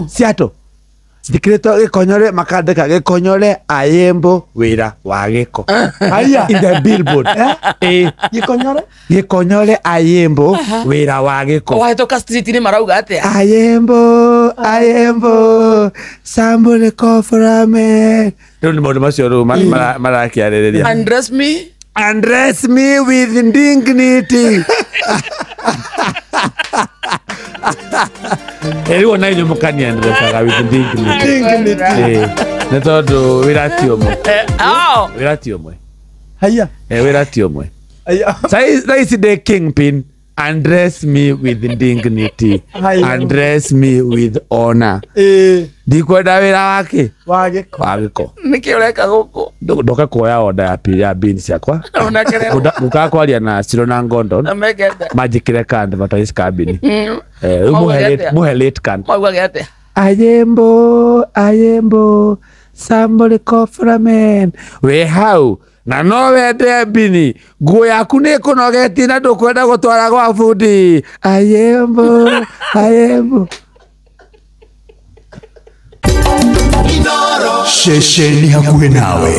Rĩu? Seattle njĩkĩrĩtwo gĩkonyore makandĩka gĩkonyore ayembo wĩra wa gĩko. Aya. In the billboard. Ĩ. Gĩkonyore? Gĩkonyore ayembo wĩra wa gĩko. Wahĩtũka street-inĩ marauga atĩa? Ayembo, ayembo, somebody call for a man. Rĩu nĩ maũndũ macio rĩu marakĩarĩrĩria. Undress me. Undress me with dignity. Rĩu ona inyuĩ mũkaniandressaga with dignity. Dignity. Ĩ, nĩ tondũ wĩra ti ũmwe. Oh. Wĩra ti ũmwe. Haya. Wĩra ti ũmwe. Aya. Thaa ici ndĩ kingpin. Undress me with dignity. Haya. Undress me with honor. Ĩ. Ndikwenda wĩra wake Wa gĩko. wa gĩko. Nĩkĩ ũreka gũkũ? Ndoka kuoya order ya beans ciakwa. Ũnekererwo. Ngũkaga kwaria na Ciro na Ngondon Na meke atĩa? manjĩkĩre ka advertise kambini. Rĩu Maugaga atĩa? mũhe late can. Maugaga atĩa? Ayembo, ayembo, somebody call for a man. Wĩ hau na no wende mbini, nguo yaku nĩ ĩkũnogetie na ndũkwenda gũtwara gwa bundi. Ayembo, ayembo. Ceceni hakuhĩ nawe.